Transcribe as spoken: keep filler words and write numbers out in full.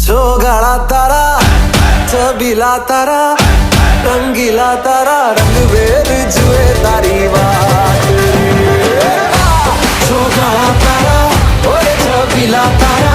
छोगड़ा तारा, छबीला तारा, रंगीला तारा, रंग बेर जुए तारी बात। छोगड़ा तारा, ओए छबीला तारा,